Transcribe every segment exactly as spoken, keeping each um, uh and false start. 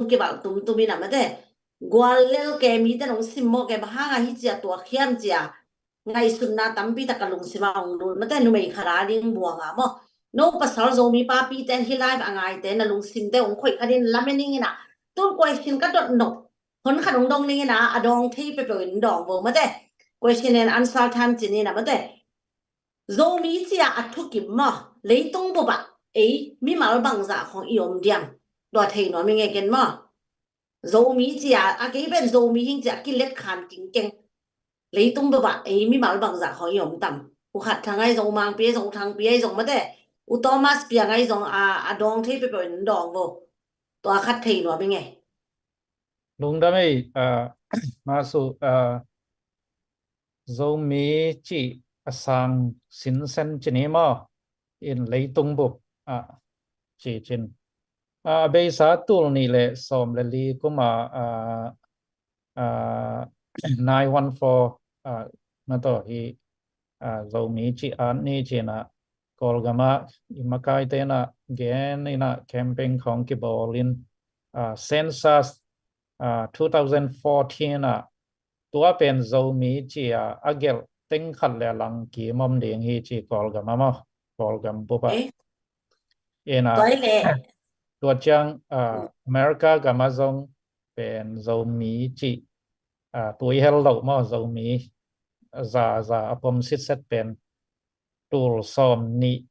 kibalh tumtum in a mate. Guallel ke mite nong simmawh ke, bang hanga hih cia tuak hiam cia ngaihsutna tampi tak ka lungsim ah hong lut mate, numei khat a ding buang a maw. No pasal Zomi papite hih live a ngaite na lungsimte hong khoih khat in lamen ing in a, tun question ka dot nop hon khat hong dong ning in a, a dawng thei peuhpeuh in dawng vo mate. Question and answer time ci ni in a mate. Zomi cia a thukim maw, leitung bup ah ei mimal bangzah khong i om diam? Tua thei nuam ing e ken maw. Zomi cia a, kei pen Zomi hing cia kilet khan kingkeng. Leitung bup ah ei mimal bangzah khong i om tam? Pu Khat Thang ahi zong, Mangpi ahi zong, Thangpi ahi zong mate, U Thomas Piang ahi zong, a, a dawng thei peuhpeuh in dawng vo. Tua khat thei nuam ing e. Lungdam ei, ah, Masu, ah, Zomi cih a sang sinsen ci ni maw, in leitung bup ah ci cin. Ah, a beisa tul nih le sawm le li kum a, ah, ah, nine one four, ah, na tawh hi, ah, Zomi cih at ni cin a, Kawlgam ah i makaite in a gen in a campaign khong kibawl in, ah, census, ah, two thousand fourteen ah, tua pen Zomi ci a a gelh teng khat le a lang kim om ding hi ci Kawlgam ah maw, Kawlgam bup ah. Eh? In a, tua hi le. Tua ciang, ah, America gam ah zong pen Zomi cih, ah, tui hel loh maw, Zomi za, za a pom sitset pen tul sawm nih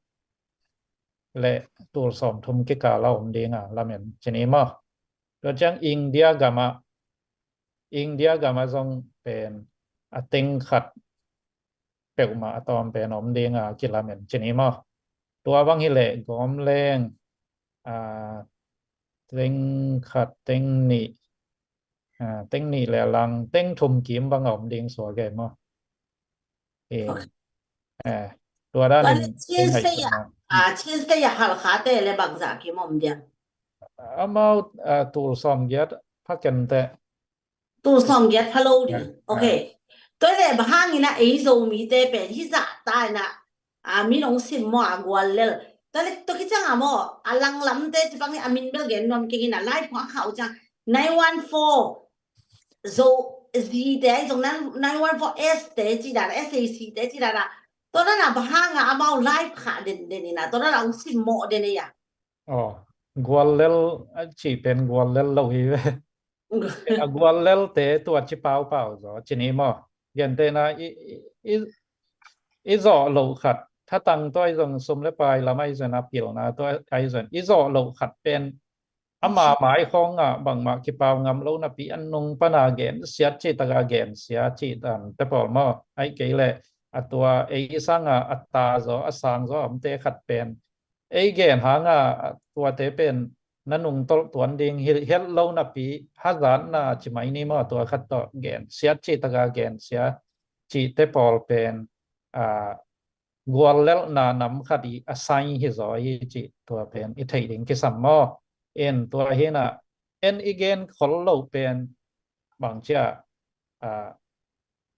le tul sawm thum kikal a om ding a lamen ci ni maw. Tua ciang India gam ah, India gam ah zong pen a teng khat peuhmah a tawm pen om ding a kilamen ci ni maw. Tua bang hi leh gawm leng, ah, teng khat, teng nih, ah, teng nih le a lang, teng thum kim bang a om ding suak e maw. Eh, eh, tua dan in Chin State ah, ah, Chin State ah Halkhate le bangzah kim om diam? Amau, ah, tul sawm giat pha ken teh. Tul sawm giat pha lo ding. Ok. Tua le bang hangin a ei Zomite pen hih zah ta in a, a min hong sim maw, a guallel. Tua le tua kiciang a maw, a langlamte ci bang hi a min bel gen nuam keng in a, live khong a khauh ciang nine one four Zo, Z te ahi zong nine one four S te ci dan a, S A C te ci dan a. Tua dan a bang hang a amau live khah denden in a, tua dan a hong simmawh den ei a. Aw, guallel a cih pen guallel lo hi ve. A guallelte tua ci paupau zaw ci ni maw. Gentehna i, i, i, i zawh loh khat, thatang tawh ahi zong, sum le pai lam ahi zong, a pilna tawh ahi zong, i zawh loh khat pen ama mai khawng ah bangmah kipau ngam lo napi, a nung pan a gensiat cih tak a gensia cih dan te pawl maw. Ahih kei leh a tua ei sang a, a ta zaw, a sang zaw a omte khat pen ei gen hang a, tuate pen na nungtolh tuan ding hi het lo napi, hazatna ci mai ni maw, tua khat tawh gensiat cih tak a gensia cihte pawl pen, a, guallelhna nam khat i a sign hi zaw hi cih tua pen i theih ding kisam maw. En tua hi in a, en i gen khol loh pen bang ci a, a,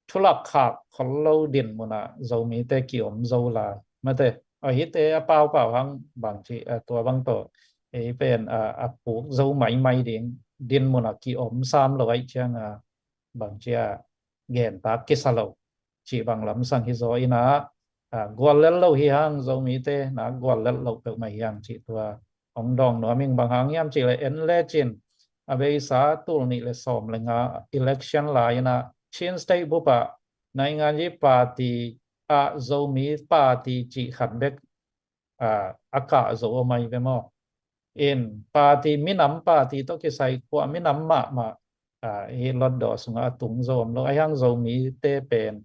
thulak khak khol lo dinmun ah Zomite ki om zo lai. Mate, a hihte a paupau hang bang ci, a, tua bang tawh ei pen, a, a puk zo maimai ding dinmun ah ki om sam lo ahih ciang a, bang ci a, gentak kisa lo cih bang lamsang hi zaw in a, a, guallel lo hi hang, Zomite na guallel lo peuhmah hi hang cih tua hong dawng nuam ing. Bang hang hiam cih leh en lecin a beisa tul nih le sawm le nga election lai in a Chin State bup ah naingan yi party ah Zomi party cih khat bek, a, a kah zo om ahi ve maw. In party, minam party tawh kisai khua minam mahmah, a, hih Hlutdaw sungah a tung zo om lo. Ahih hang Zomite pen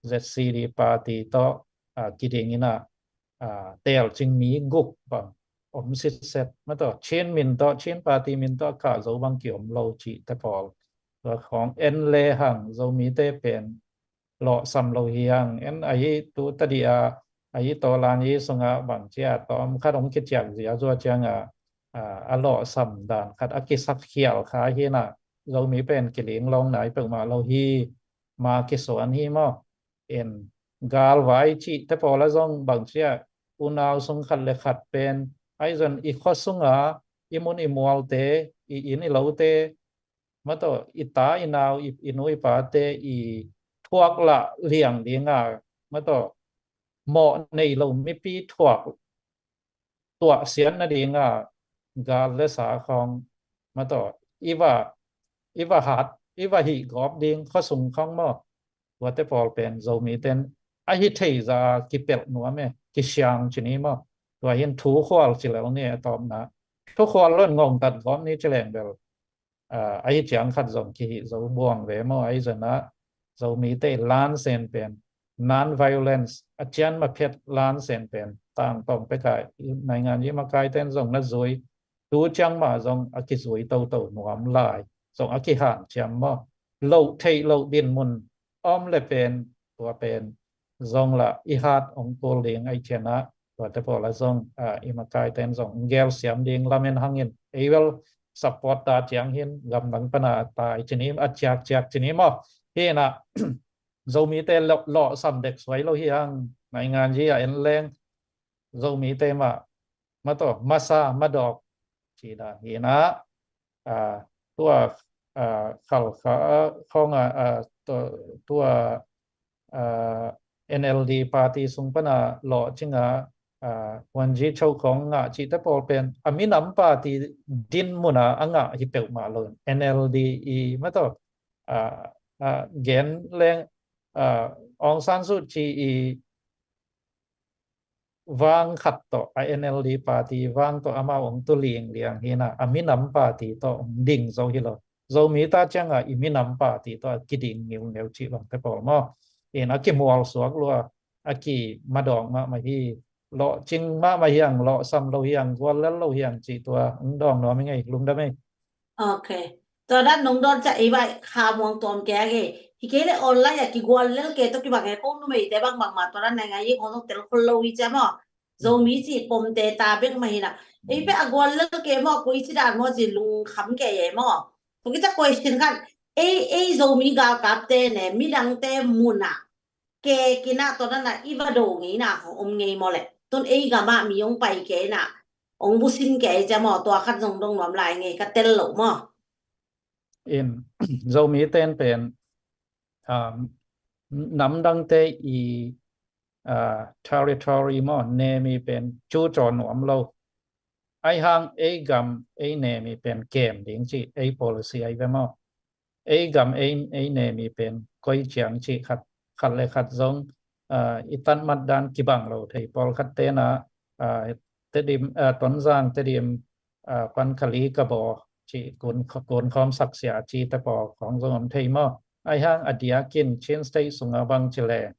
Z C D party tawh, a, kiding in a, a, teelcing mi guk bang om sitset. Mataw, Chin min tawh, Chin party min tawh a kah zo bang ki om lo cihte pawl. Tua khawng en le hang Zomite pen lawhsam lo hi hang. En ahi tu tadih a, ahi tawlan hi sungah bang ci a tawm khat hong kiciak zia zua ciang a, a, a lawhsam dan khat a kisak khial kha hi in a, Zomi pen kiling lawng nai peuhmah lo hi, ma kisuan hi maw. En galvai cihte pawl a zong bang ci a, unau sung khat le khat pen ahi zong i khua sungah i mun i mualte, i inn i lote, mataw, i ta i nau, i, i nu i pate i thuak lah liang dinga, mataw, mawh nei lo mipi thuak tuahsiat nadinga gal le sa khawng, mataw, i va, i va hat, i va hih gawp ding khuasung khawng maw. Tuate pawl pen Zomite'n a hi thei za kipelh nuam e, kisiang ci ni maw. Tua hin thukhual ci lel ni a tawpna. Thukhual lo in ngongtat gawp ni ci leng bel, ah, ahi ciang khat zong kihih zo buang ve maw. Ahi zongin ah Zomite lansen pen non-violence, a cian maphet lansen pen tangtawng pek a, naingan i makaite'n zong na zui, tu ciang mah zong a kizui toto nuam lai, zong a kihanciam maw. Loh theih loh dinmun om le pen, tua pen zong lah i hat hong kul ding ahi ciangin ah, tuate pawl ah zong, ah, i makaite'n zong gelsiam ding lamen hangin, ei bel support ta ciang hin gamdang pan a tai ci ni, a ciakciak ci ni maw. Hi in ah, Zomite lawh, lawhsam dek suai lo hi hang, naingan i a en leng Zomite mah, mataw, masa madawk ci dan hi in ah, ah, tua, ah, Khalkha khawng ah, ah, tua, tua, ah, N L D party sung pan a lawhcing a, ah, Wungyi Cho khawng ngah cihte pawl pen a minam party dinmun a a ngah hi peuhmah lo in, N L D i, mataw, ah, ah, gen leng, ah, Aung San Suu Kyi i vang khat tawh, a N L D party vang tawh amau hong tu lingliang hi in ah, a minam party tawh hong ding zo hi lo. Zomi ta ciang a i minam party tawh a kiding ngiungeu cih bangte pawl maw. In a kimual suak lua, a kimadawk mahmah hi, lawhcing mahmah hi hang, lawhsam lo hi hang, guallel lo hi hang cih tua hong dawng nuam ing ei, lungdam ei. Ok. Tua dan nong dawn ciang ei bel kha muang tuam kei a, hi kei leh online ah kiguallel kei tawh kibang e, ko numeite bangbang mah tua dan naingan i khawng zong tel khol lo hi cia maw. Zomi cih pomte ta bek mah hi in ah, ei bel a guallel kei maw, koi ci dan maw ci lungkham kei e maw. Tua khit ciang question khat, ei, ei Zomi galkapte ne midangte mun ah kek in ah, tua dan ah i va do ngei in ah khawng om ngei maw leh, tun ei gam ah mi hong pai kei in ah, hong busin kei cia maw, tua khat zong dong nuam lai ngei, ka tel lo maw. In, Zomite'n pen, um, namdangte i, ah, territory maw, nemi pen cucaw nuam lo. Ahi hang ei gam ei nemi pen kem ding cih ei policy ahi ve maw. Ei gam ei, ei nemi pen koi ciang cih khat, khat le khat zong, ah, i tanmat dan kibang lo thei, pawlkhatte'n ah, ah, Tedim, ah, Tonzang, Tedim, ah, Pankhalei, Kabaw cih kun, kun khawm saksia cihte pawl khawng zong om thei maw. Ahi hang a diakin Chin State sungah bang ci leng,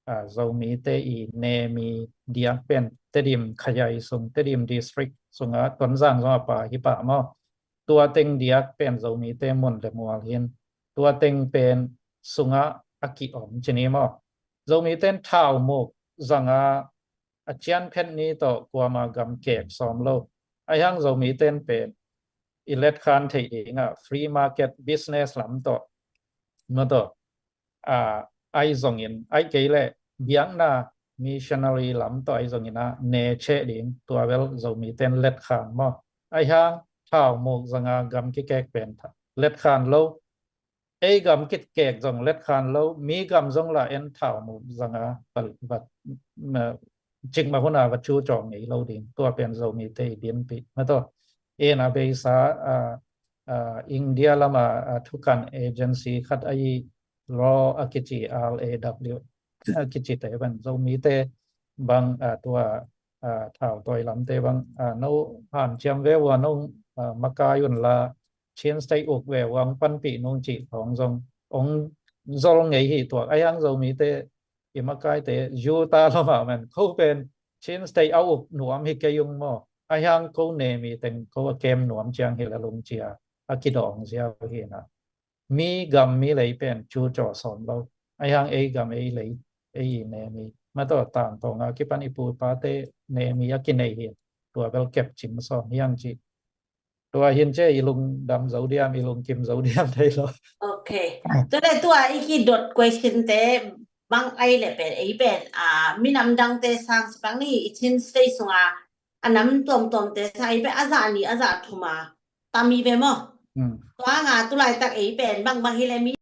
ah, Zomite i nemi diak pen Tedim khayai sung, Tedim district sungah Tonzang zong a pha hi pah maw. Tua teng diak pen Zomite mun le mual hi in, tua teng pen sungah a ki-om ci ni maw. Zomite'n thaumuk zanga a cian phet ni tawh kuama gam kek sawm lo. Ahi hang Zomite'n pen i letkhan theih ding ah free market business lam tawh, mataw, ah, ahi zongin, ahi kei leh biakna missionary lam tawh ahi zongin ah ne cheh ding, tua bel Zomite'n letkhan maw. Ahi hang thaumuk zanga gam kikek pen letkhan lo. Ei gam kikek zong letkhan lo, mi gam zong lah en thaumuk zanga va, va, ma, cikmah hun a va cucaw ngei lo ding. Tua pen Zomite i dinpih, mataw. In a beisa, ah, ah, India lam a, ah, thukan agency khat ahi, Raw a kici, R A W a kicite pen Zomite bang, ah, tua, ah, thautawi lamte bang, ah, no hanciam ve ua, no, ah, makai un la, Chin State uk ve ua, hong panpih nung cih khawng zong hong zol ngei hi. Tua ahi hang Zomite i makaite Utah lam ah man, ko pen Chin State a uk nuam hi kei ung maw. Ahi hang ko nemi teng ko a kem nuam ciang hi lel ung ci a, a kidawng ziau hi in ah. Mi gam mi lei pen cucaw sawm lo. Ahi hang ei gam ei lei, ei i nemi, mataw, tangtawng a kipan i pu i pate nemi a kinei hi in, tua bel kepcing sawm hi hang ci. Tua hi in, ci a, i lungdam zo diam, i lungkim zo diam thei lo. Ok. Tua leh tua i kidot question te bang ahi leh pen, ei pen, ah, minam dangte sang cih bang ni, i Chin State sungah a nam tuamtuamte sa ei pen a zah nih a zah thum a tam hi ve maw? Tua hanga tulaitak ei pen bangbang hi le mi